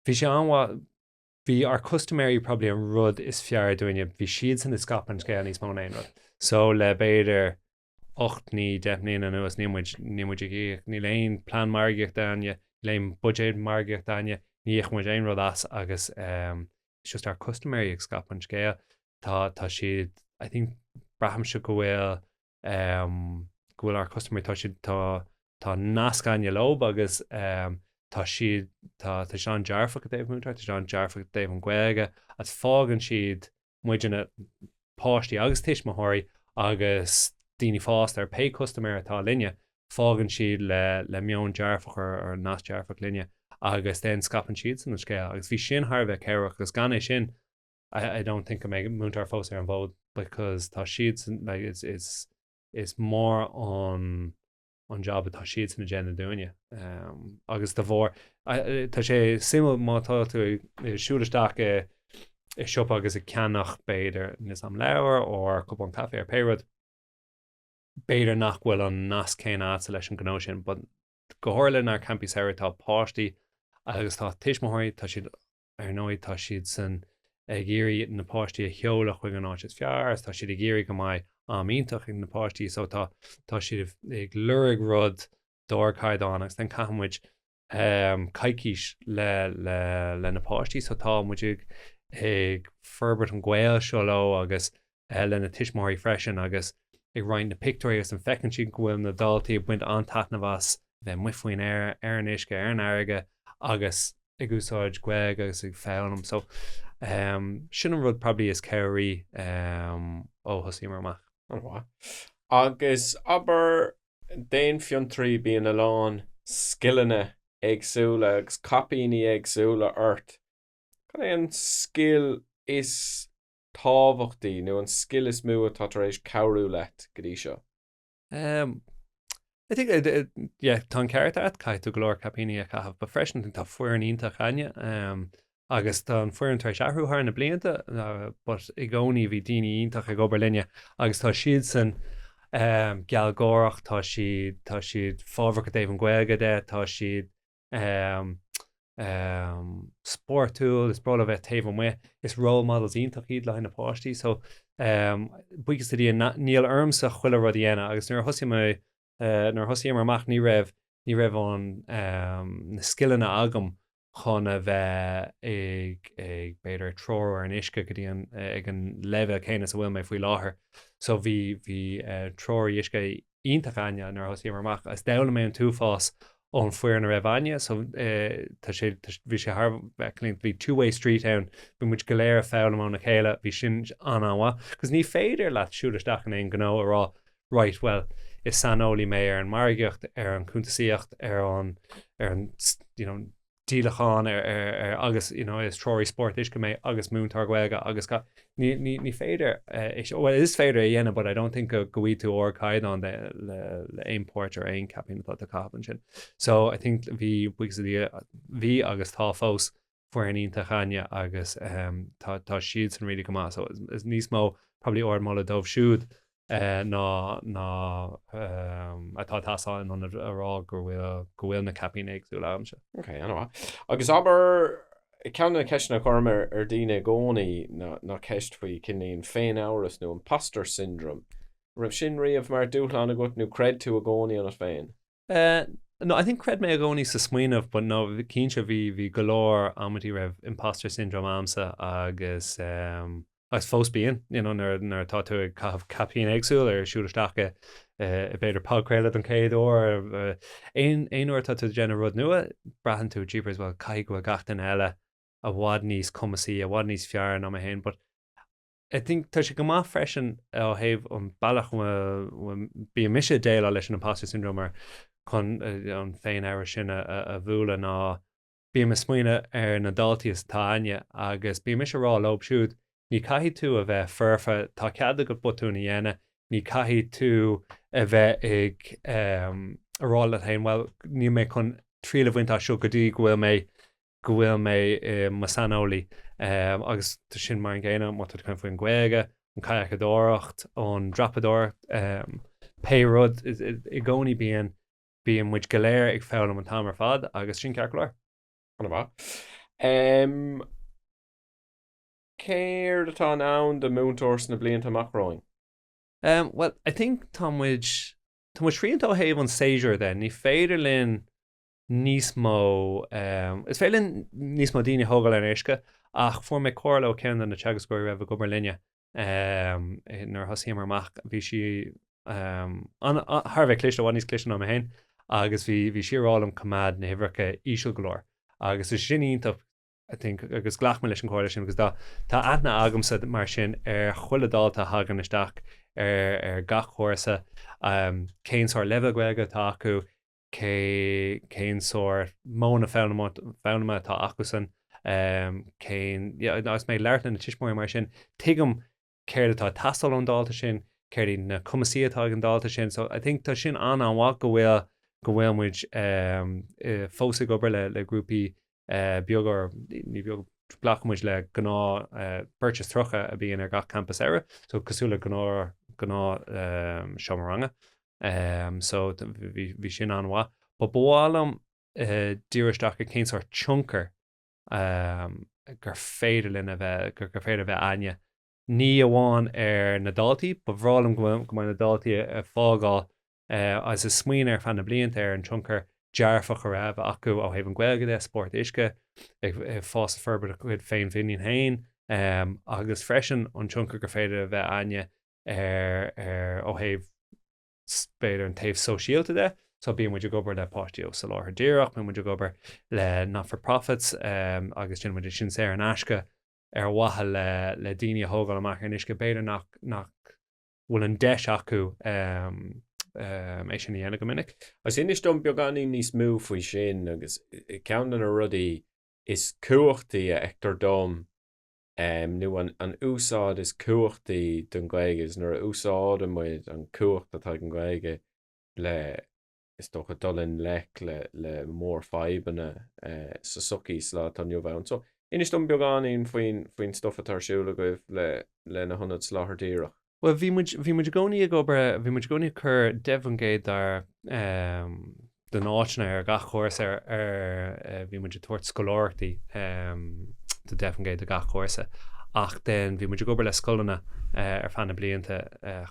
bhí sé an-mhaith, bhí ár custaiméirí probably an rud is fearr dúinne, bhí siadsan ag scaipeadh an scéal níos mó ná aon rud. So le b'fhéidir 8, 9, 10 mbliana anuas níl muid, níl muid ag íoc, níl aon plean margaíochta againne, níl aon buidéad margaíochta againne, ní íocann muid aon rud as agus um, it's just ár custaiméirí ag scaipeadh an scéil. Tá, tá siad, I think, braithimse go bhfuil, um, go bhfuil ár custaiméirí, tá siad, tá, tá nasc againne leo agus um, tá siad, tá, tá siad an-dearfach i dtaobh múinteoireacht, tá siad an-dearfach i dtaobh an Ghaeilge agus fágann siad muidne, páistí agus tuismitheoirí agus daoine fásta ar pé custaiméir atá linne, fágann siad le, le meon dearfach or, or nasc dearfach linne agus then scaipeann siadsan an scéal agus bhí sin thar a bheith cabhrach agus gan é sin I, I don't think go mbeidh múinteoir fós ar an bhfód because tá siadsan like, it's, it's, is mór an an job atá siadsan ag déanamh dúinne. Um, agus de bharr tá sé suimiúil má tá tú ag siúl isteach i i siopa agus ag ceannach b'fhéidir níos am leabhar or cupán caife ar pé rud, b'fhéidir nach bhfuil an nasc céanna agatsa leis an gnó sin, but go háirithe lenár campaí samhraidh tá páistí agus tá tuismitheoirí, tá siad Ar ndóigh, tá siadsan ag iarraidh na páistí a sheoladh chuig an áit is fearr agus tá siad ag iarraidh go mbeidh am iontach ag na páistí so tá tá siad ag lorg rud d'ardchaighdeán agus then caitheann muid um, coicís le, le, le na páistí so tá muid ag, ag forbairt an gaol seo leo agus lena tuismitheoirí freisin agus ag roinnt na pictiúirí agus an feiceann siad go bhfuil na daltaí ag baint an-taitneamh as bheith amuigh faoin aer, ar an uisce, ar an fharraige agus ag úsáid Gaeilge agus ag foghlaim. So um, sin an rud probably is cabhraí um, ó thosaíomar amach. An-mhaith. Agus abair d'aon fhiontraí bíonn a lán scileanna éagsúla agus caipíní éagsúla ort. Cad é an scil is tábhachtaí nó an scil is mó atá tar éis cabhrú leat go dtí seo? Um, I think, uh, uh, yeah, tá an ceart agat, caithfidh tú go leor caipíní a chaitheamh, but freisin tá foireann iontach againne, um, agus tá an foireann tar éis athrú thar na blianta, uh, but i gcónaí bhí daoine iontach ag obair linne agus tá siadsan um, gealgháireach, tá siad, tá siad fábharach i dtaobh an Ghaeilge de, tá siad spórtúil, is breá leo bheith taobh amuigh, is role models iontach iad le haghaidh na páistí so buíochas le Dia níl ormsa chuile rud a dhéanamh agus nuair a thosaigh mé nuair a thosaíomar amach ní raibh ní raibh an na scileanna agam chun a bheith ag ag b'fhéidir ag treorú ar an uisce go dtí an ag an leibhéal céanna is a bhfuil mé faoi láthair so bhí bhí treoraí uisce iontach againne nuair a thosaíomar amach agus d'fhoghlaim mé an t-uafás ón foireann a raibh againne so tá sé bhí sé thar a bheith bhí two way street ann bhí muid go léir ag foghlaim óna chéile bhí sin an-an-mhaith cos ní féidir leat siúl isteach in aon ghnó a rá right well is saineolaí mé ar an margaíocht ar an chuntasaíocht ar an ar an you know díolachán ar, ar, ar, agus you know, is treoraí spórt uisce mé agus múinteoir Gaeilge agus ga, ní, ní, ní féidir uh, is, well, is féidir a dhéanamh but I don't think go, go bhfaighidh tú ardchaighdeán de, le, le aon pháirt ar aon caipín atá tú ag caitheamh ansin. So I think bhí buíochas le Dia bhí agus tá fós foireann iontach againne agus um, tá, tá siadsan really go maith so is, is níos mó probably ardmholadh dóibh siúd ná ná atá ag teastáil in ionad a rá go bhfuil go bhfuil na caipíní éagsúla agamsa. Ok, an-mhaith. Agus abair, ceann de na ceisteanna a chuirim ar ar daoine i gcónaí ná ná ceist faoi cineál féin-amhras nó imposter syndrome. An raibh sin riamh mar dúshlán agat nó chreid tú i gcónaí ionat féin? No, I think chreid mé i gcónaí sa smaoineamh but no, cinnte bhí bhí go leor amantaí raibh imposter syndrome a'msa agus. Agus fós bíonn, you know, nuair, nuair atá tú ag caitheamh caipín éagsúil ar siúl isteach i, i b'fhéidir podchraoladh don chéad uair, aon, aon uair atá tú ag déanamh rud nua, braitheann tú, jeepers, bhuel, caithfidh go bhfuil gach duine eile i bhfad níos cumasaí, i bhfad níos fearr ná mé féin, but I think tá sé go maith freisin ó thaobh an bealach a bhfuil, bíonn mise ag déileáil leis an imposter syndrome mar chun an féin-amhras sin a, a, a bhualadh ná Bím ag smaoineamh ar na daltaí atá a'inne agus bíonn mise ag rá leob siúd, ní caithfidh tú a bheith foirfe, tá cead agat botúin a dhéanamh, ní caithfidh tú a bheith ag a rá leat féin bhuel níl mé chun triail a bhaint as seo go dtí go bhfuil mé go bhfuil mé i mo saineolaí. Agus tá sin mar an gcéanna má tá tú ag caint faoin Ghaeilge, an kayak-adóireacht, an dreapadóireacht, pé rud, i gcónaí bíonn Bíonn muid go léir ag foghlaim an t-am ar fad agus sin ceart go leor. An-mhaith. Em, céard atá i ndán do Múinteoir sna blianta amach romhainn? Em, well, I think tá muid, tá muid srianta ó thaobh an séasúr de. Ní féidir linn níos mó, em, is féidir linn níos mó daoine a thógáil ar an uisce ach fuair mé comhairle ó ceann de na teagascóirí a raibh ag obair linne Nuair a thosaíomar amach bhí sí thar a bheith cliste, i bhfad níos cliste ná mé féin, agus bhí bhí sí ag rá liom coimeád na huimhreacha íseal go leor. Agus is sin iontach I think agus ghlac mé leis an chomhairle sin because tá tá aithne agamsa mar sin ar chuile dalta a thagann isteach ar ar gach cúrsa, cén sórt leibhéal Gaeilge atá acu, cé cén sórt modhanna foghlama foghlama atá acusan, cén yeah agus mé ag labhairt le na tuismitheoirí mar sin, tuigim céard atá ag teastáil ón dalta sin, céard iad na cumasaí atá ag an dalta sin, so I think tá sin an-an-mhaith go bhfuil go bhfuil muid fós ag obair le le grúpaí beaga or ní beag glacann muid le gnáth beirt is 30 a bhíonn ar gach campa samhraidh, so cosúil le gnáth gnáth seomra ranga. So bhí bhí sin an-mhaith. But ba mhaith liom díriú isteach ar cén sórt tionchar gur féidir linn a bheith, gur féidir a bheith a'inne. Ní amháin ar na daltaí, ba bhreá liom go mbeidh na daltaí ag fágáil agus ag smaoineamh ar feadh na blianta ar an tionchar dearfach a raibh acu ó thaobh an Ghaeilge de, spórt uisce, ag fás ag forbairt a gcuid féinmhuinín féin agus freisin an tionchar gur féidir a bheith a'inne ar, ar, ó thaobh b'fhéidir an taobh sóisialta de, so bíonn muid ag obair le páistí ó soláthar díreach, bíonn muid ag obair le not for profits agus déanann muid é sin saor in aisce ar mhaithe le, le daoine a thógáil amach ar an uisce, b'fhéidir nach, nach bhfuil an deis acu é sin a dhéanamh go minic. Agus inis dom beagáinín níos mó faoi sin agus ceann de na rudaí is cumhachtaí a fheictear dom nó an úsáid is cumhachtaí don Ghaeilge is nuair a úsáideann muid an cumhacht atá ag an Ghaeilge le, is dócha, dul i ngleic le le mórfhadhbanna sa sochaí sa lá atá inniu ann. So, inis dom beagáinín faoin faoin stuff atá ar siúl agaibh le le na hionaid soláthar díreach. Bhuel, bhí muid, bhí muid i gcónaí ag obair, bhí muid i gcónaí ag cur 10% dár, den áiteanna ar gach cúrsa ar, ar, bhí muid ag tabhairt scoláireachtaí do 10% de gach cúrsa. Ach then bhí muid ag obair le scoileanna ar feadh na blianta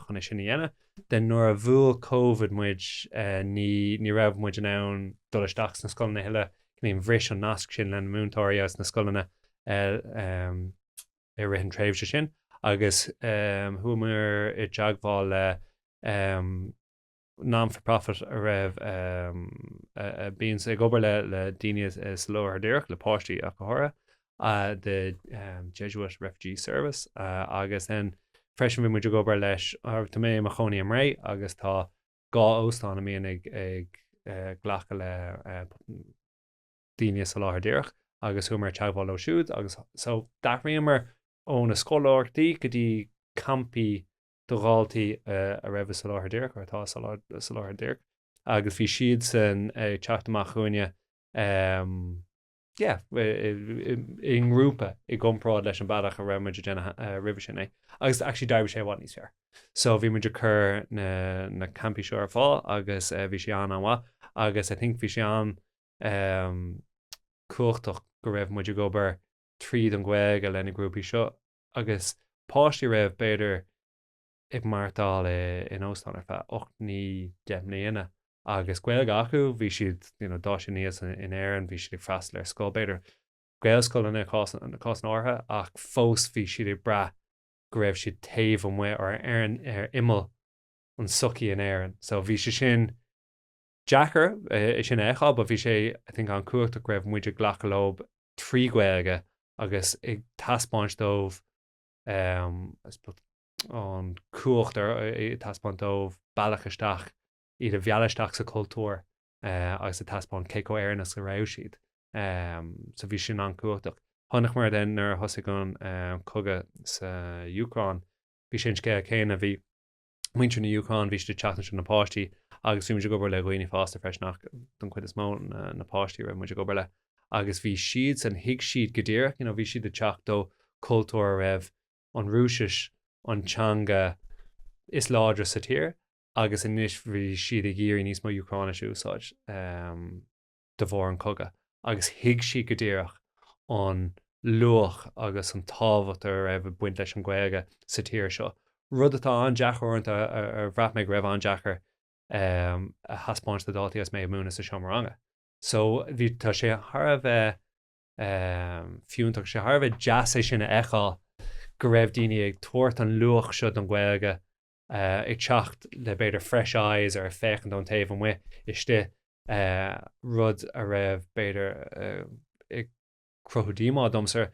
chun é sin a dhéanamh. Then nuair a bhuail Covid muid, ní, ní raibh muid in ann dul isteach sna scoileanna a thuilleadh, cineál bhris an nasc sin le na múinteoirí agus na scoileanna. i rith an tréimhse sin agus chuamar i dteagmháil le non for profit a raibh a bíonns ag obair le le daoine i soláthar díreach, le páistí ach go háirithe, the Jesuit Refugee Service agus then freisin bhí muid ag obair leis, tá mé i mo chónaí i mBré agus tá dhá óstán a mbíonn ag ag glacadh le daoine i soláthar díreach agus chuamar i teagmháil leo siúd agus so d'athraíomar ó na scoláireachtaí go dtí campaí do dhaltaí a raibh i soláthar díreach or atá i soláthar díreach agus bhí siadsan ag teacht amach chugainne yeah i ngrúpa i gcomparáid leis an bealach a raibh muid ag déanamh roimhe sin é agus actually d'éirigh sé i bhfad níos fearr. So bhí muid ag cur na na campaí seo ar fáil agus bhí sé an-an-mhaith agus I think bhí sé an cumhachtach go raibh muid ag obair tríd an Ghaeilge le na grúpaí seo agus páistí a raibh b'fhéidir ag maireachtáil in óstán ar feadh 8, 9, 10 mbliana agus Gaeilge acu, bhí siad, you know, d'fhás siad aníos in Éirinn, bhí siad ag freastal ar scoil, b'fhéidir Gaelscoileanna i gcásanna áirithe ach fós bhí siad ag brath. go raibh siad taobh amuigh or ar an ar imeall an tsochaí in Éirinn. So bhí sé sin deacair é sin a fheiceáil but bhí sé I think an-chumhachtach go raibh muid ag glacadh leo trí Ghaeilge agus ag taispeáint dóibh um, I suppose, an cumhacht ar ag taispeáint dóibh bealach isteach iad a mhealladh isteach sa chultúr uh, agus ag taispeáint cé chomh Éireannach a raibh siad. Um, so bhí sin an-chumhachtach. Chonaiceamar then nuair a thosaigh an um, cogadh sa Úcráin, bhí sé an scéal céanna, bhí muintir na Úcráin, bhí siad ag teacht anseo na páistí agus bhí muid ag obair le dhaoine fásta freisin ach don chuid is mó na, na páistí a raibh muid ag obair le. Agus bhí siadsan, thuig siad go díreach, you know, bhí siad ag teacht ó cultúr a raibh an Rúisis an teanga is láidre sa tír agus anois bhí siad ag iarraidh níos mó Úcráinis a úsáid um, de bharr an cogadh agus thuig siad go díreach an luach agus an tábhacht a raibh ag baint leis an Ghaeilge sa tír seo. Rud atá an-deacair uaireanta a bhraith mé go raibh an-deacair um, a thaispeáint do dhaltaí agus mé ag múineadh sa seomra ranga. So bhí tá sé thar a bheith um, fiúntach, sé thar a bheith deas é sin a fheiceáil go raibh daoine ag tabhairt an luach seo don Ghaeilge uh, ag teacht le b'fhéidir fresh eyes ar féachaint ón taobh amuigh istigh uh, rud a raibh b'fhéidir uh, ag cruthú díomá domsa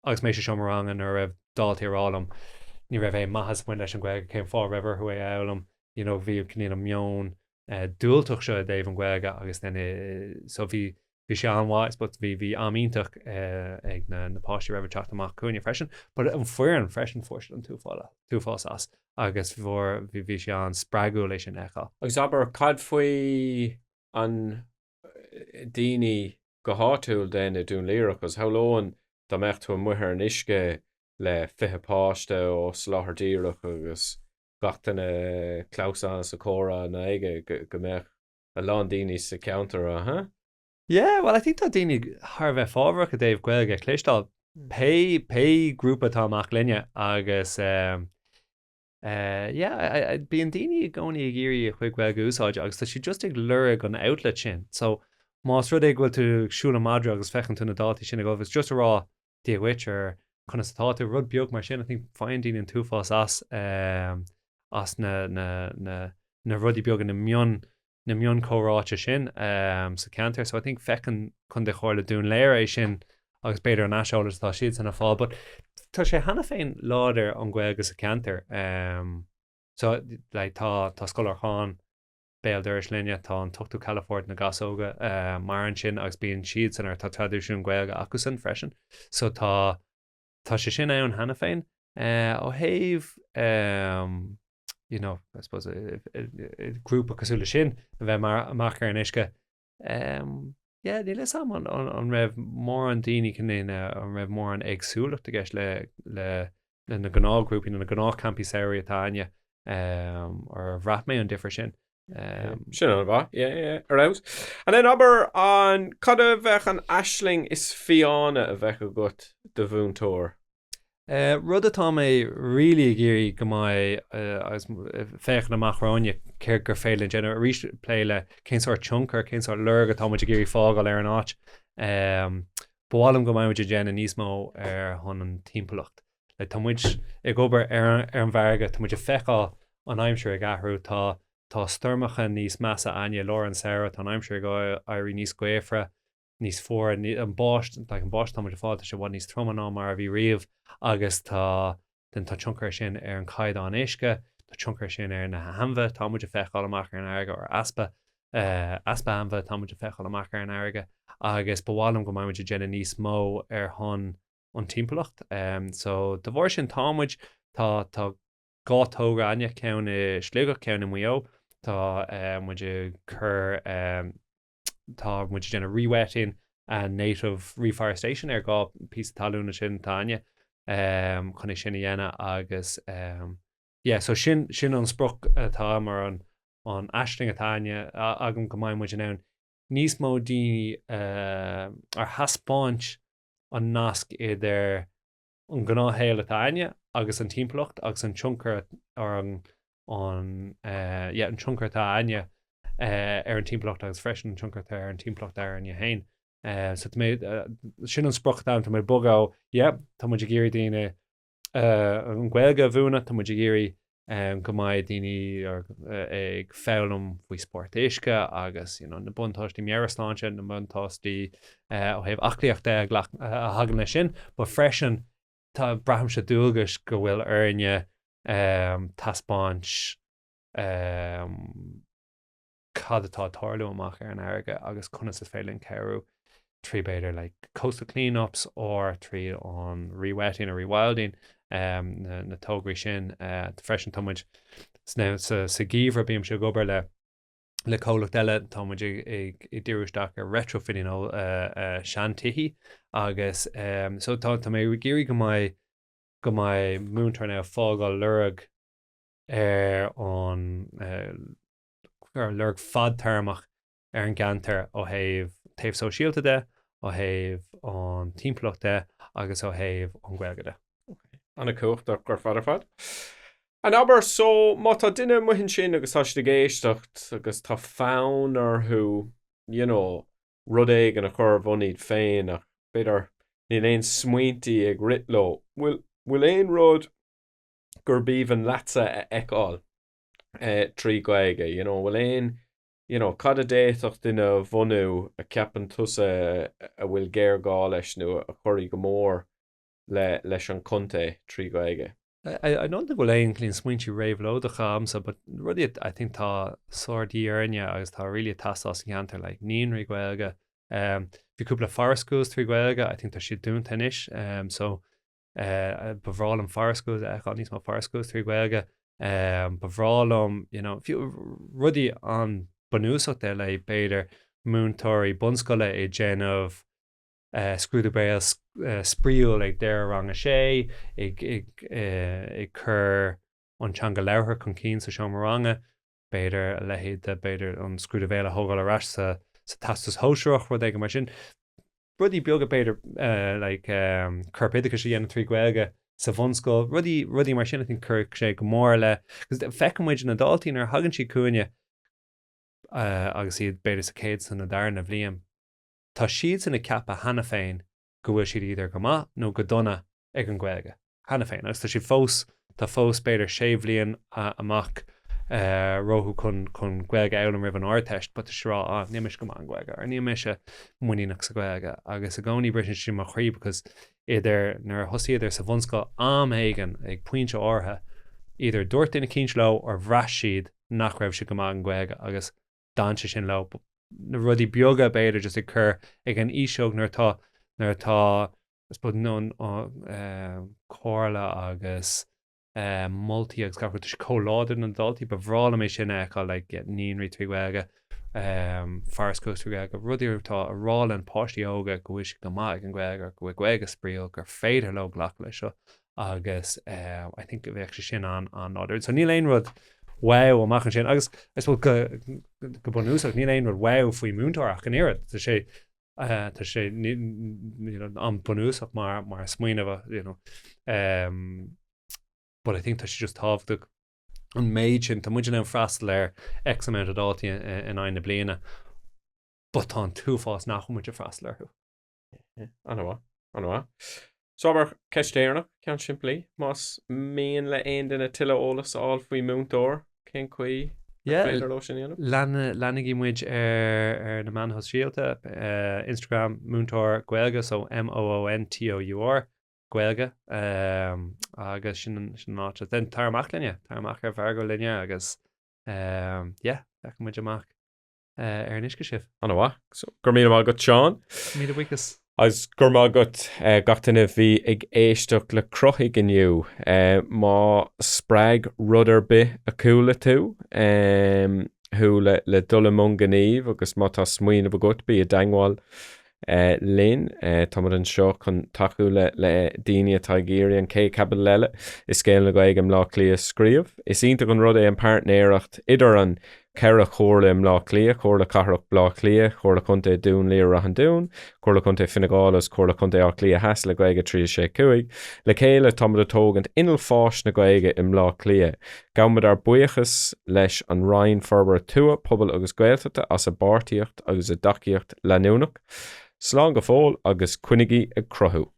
agus mé sa seomra ranga nuair a raibh daltaí ag rá liom ní raibh aon maitheas ag baint leis an Ghaeilge cén fáth a raibh orthu é a fhoghlaim you know, bhí cineál an meon uh, diúltach seo i dtaobh an Ghaeilge agus then uh, so bhí bhí sé an-mhaith but bhí bhí am iontach uh, ag na, na páistí raibh ag teacht amach chugainne freisin but an foireann freisin fuair siad an t-uafás as agus bhí bhí bhí sé an-spreagúil é sin a fheiceáil. Agus abair cad faoi an daoine go háitiúil then i Dún Laoghaire agus shamhlóinn dá mbeadh tú amuigh ar an uisce le 20 páiste ó Soláthar Díreach agus gach duine clamhsán is ag comhrá i nGaeilge go mbeadh a lán daoine sa cheantar aha. Yeah, well I think tá daoine thar a bheith fábharach i dtaobh Gaeilge a chloisteáil. Pé pé grúpa atá amach linne agus um, uh, yeah, I, I, bíonn daoine i gcónaí ag iarraidh a chuid Gaeilge a úsáid agus tá siad just ag lorg an outlet sin. So más rud é go bhfuil tú ag siúl an madra agus feiceann tú na daltaí sin ag dul, it's just a rá Dia dhuit or conas atá tú, rud beag mar sin, I think faigheann daoine an t-uafás as um, as na, na, na, na rudaí beaga, na mion na mionchomhráite sin um, sa cheantar. So I think feiceann Contae Chomhairle Dún Laoghaire é sin agus b'fhéidir an aiseolas atá siadsan ag fáil, but tá sé cheana féin láidir an Ghaeilge sa cheantar. Um, so like, tá, tá Scoil Lorcáin béal dorais linne, tá an t-ochtú calafort na Gasóga uh, mar ansin agus bíonn siadsan ar tá traidisiún Gaeilge acusan freisin. So tá tá sé sin ann cheana féin. Uh, ó thaobh um, you know, I suppose grúpa cosúil le sin a bheith mar amach ar an uisce. Um, yeah, níl fhios a'm an, an, an raibh mórán daoine cineál an raibh mórán éagsúlacht i gceist le, le, le na gnáthghrúpaí nó na gnáthchampaí samhraidh atá a'inne um, ar bhraith mé an difear sin. Um, Sin an-mhaith, yeah, yeah, ar fheabhas. And then abair an cad a bheadh an aisling is fiáine a bheadh agat do mhúinteoir? Rud atá mé really ag iarraidh go mbeidh agus féachaint amach romhainne céard gur féidir linn déanamh arís plé le cén sórt tionchar, cén sórt lorg atá muid ag iarraidh fágáil ar an áit. Ba mhaith liom go mbeidh muid ag déanamh níos mó ar shon an timpeallacht. Like, tá muid ag obair ar ar an bhfarraige, tá muid ag feiceáil an aimsir ag athrú, tá tá stoirmeacha níos measa a'inne i lár an samhradh, tá an aimsir ag éirí níos gaofara, níos fuaire, an báist, like an báisteach atá muid ag fáil, tá sé i bhfad níos troime ná mar a bhí riamh agus tá, then tá tionchar sin ar an caighdeán uisce, tá tionchar sin ar na hainmhithe atá muid ag feiceáil amach ar an fharraige, or easpa, eh, easpa ainmhithe atá muid ag feiceáil amach ar an fharraige agus ba mhaith liom go mbeidh muid ag déanamh níos mó ar shon an timpeallacht. Um, so de bharr sin tá muid, tá, tá 2 togra a'inne, ceann i Sligeach, ceann i Maigh Eo, tá eh, muid ag cur eh, tá muid ag déanamh rewetting and native reforestation ar 2 píosa talún ansin atá a'inne um, chun é sin a dhéanamh agus um, yeah, so sin, sin an sprioc atá mar an, an aisling atá a'inne agam go mbeidh muid in ann níos mó daoine uh, ar thaispeáint an nasc idir an gnáthshaol atá a'inne agus an timpeallacht agus an tionchar ar an an eh yeah an tionchar atá a'inne eh ar an timpeallacht agus freisin an tionchar atá ar an timpeallacht orainne féin. Eh so tá mé eh sin an sprioc atá a'm, tá mé ag bogadh ó yeah tá muid ag iarraidh daoine. an Ghaeilge a mhúineadh, tá muid ag iarraidh go mbeidh daoine ag foghlaim faoi spórt uisce agus you know na buntáistí meabhairshláinte, na buntáistí ó thaobh aclaíochta a thagann leis sin, but freisin tá, braithimse dualgas go bhfuil orainne taispeáint cad atá ag tarlú amach ar an fharraige agus conas is féidir linn cabhrú trí b'fhéidir like coastal clean-ups or trí an re-wetting or rewilding na, na tograí sin. Freisin tá muid sa, sa gheimhreadh bímse ag obair le le comhlacht eile tá muid ag, ag, ag díriú isteach ar retrofitting ó uh, seantithe agus um, so tá, tá mé ag iarraidh go mbeidh go mbeidh Múntóir in ann fágáil lorg ar an ar lorg fadtéarmach ar an gceantar ó thaobh taobh sóisialta de, ó thaobh an timpeallacht de agus ó thaobh an Ghaeilge de. An-chumhachtach ar fad ar fad. An abair so má tá duine amuigh ansin agus tá siad ag éisteacht agus tá fonn orthu you know rud éigin a chur ar bun iad féin ach b'fhéidir níl aon smaointí ag rith leo, bhfuil bhfuil aon rud gurb aoibhinn leatsa a fheiceáil trí Ghaeilge, you know, bhfuil aon, you know, cad a d'fhéadfadh duine a bhunú a cheapann tusa a bhfuil géarghá leis nó a chuirfidh go mór le, leis an chontae trí Ghaeilge? I don't think go bhfuil aon clean smaointe réabhlóideacha agamsa but rudaí I think tá sár dhíth orainne agus tá really ag teastáil sa cheantar like naíonraí Gaeilge um, bhí cúpla forest schools trí Ghaeilge I think tá siad dúnta anois um, so Ba bhreá liom forest schools a fheiceáil, níos mó forest schools trí Ghaeilge. Ba bhreá liom, you know, fiú rudaí an-bhunúsach de like b'fhéidir múinteoirí bunscoile ag déanamh scrúdú béil spraíúil ag deireadh rang a sé, ag ag cur an teanga labhartha chun cinn sa seomra ranga. B'fhéidir a leithéid de, b'fhéidir an scrúdú béil a thógáil ar ais sa sa Teastas Shóisearach, rud éigin mar sin. Rudaí beaga b'fhéidir like corp oideachais a dhéanamh trí Ghaeilge sa bhunscoil, rudaí, rudaí mar sin I think cuirfidh sé go mór le, because feiceann muid na daltaí nuair a thagann siad chugainne agus iad b'fhéidir sa chéad sa na darna bhliain, tá siadsan ag ceapadh cheana féin go bhfuil siad either go maith nó go dona ag an Ghaeilge cheana féin agus tá siad fós, tá fós b'fhéidir sé bhliain amach rompu chun chun Gaeilge a fhoghlaim roimh an Ardteist but tá siad ag rá ah níl mise go maith an Ghaeilge or níl mise muiníneach sa Ghaeilge agus i gcónaí briseann sé mo chroí because either nuair a thosaíodar sa bhunscoil am éigin ag pointe áirithe either dúirt duine eicínt leo or bhraith siad nach raibh siad go maith an Ghaeilge agus d'fhan sé sin leo. Na rudaí beaga b'fhéidir just ag cur ag an aois óg nuair atá nuair atá I suppose an comhairle agus moltaí agus gach rud tá sé chomh láidir na daltaí ba bhreá liom é sin a fheiceáil like naíonraí trí Ghaeilge forest schools trí Ghaeilge rudaí atá a rá le páistí óga go bhfuil siad go maith ag an Ghaeilge go bhfuil Gaeilge spraíúil gur féidir leo glacadh leis seo agus I think go bheadh sé sin an-láidir. So níl aon rud wow amach ansin agus I suppose go go bunúsach níl aon rud wow faoi múinteoir ach an oiread. Tá sé tá sé an-bhunúsach mar mar smaoineamh you know. Um, but I think tá sé just tábhachtach an méid sin tá muid in ann freastal ar X amount of daltaí in aghaidh na bliana, but tá an t-uafás nach bhfuil muid ag freastal orthu. An-mhaith, an-mhaith. So abair, ceist dheireanach, ceann simplí, más mian le aon duine tuilleadh eolas a fháil faoi Múntóir, cén chaoi ar féidir leo sin a dhéanamh? Leanaigí muid ar ar na meáin shóisialta, Instagram, Múntóir Gaeilge, so M-O-O-N-T-O-U-R, Gaeilge, agus sin an sin an áit. Then tar amach linne, tar amach ar mhargadh linne agus yeah, feicfidh muid amach. ar an uisce sibh. An-mhaith. So, go raibh míle maith agat, Seán. Míle buíochas. Agus go raibh maith agat gach duine a bhí ag éisteacht le Cruthaigh inniu. Má spreag rud ar bith a chuala tú, thú le dul i mbun gnímh agus má tá smaoineamh agat, bí i dteangmháil linn. Táimid anseo chun tacú le daoine atá ag iarraidh an chéad chaibidil eile i scéal na Gaeilge i mBleá Cliath a scríobh. Is iontach an rud é an páirtnéireacht idir an cheithre chomhairle i mBleá Cliath, Comhairle Cathrach Bhaile Átha Cliath, Comhairle Contae Dún Laoghaire-Rath an Dúin, Comhairle Contae Fine Gall agus Comhairle Contae Átha Cliath Theas le Gaeilge 3 6 5. Le chéile, táimid ag tógaint inneall fáis na Gaeilge i mBleá Cliath. Gabhaimid ár buíochas leis an Roinn Forbartha Tuaithe, Pobail agus Gaeltachta as a bpáirtíocht agus a dtacaíocht leanúnach. Slán go fóill agus coinnigí ag cruthú!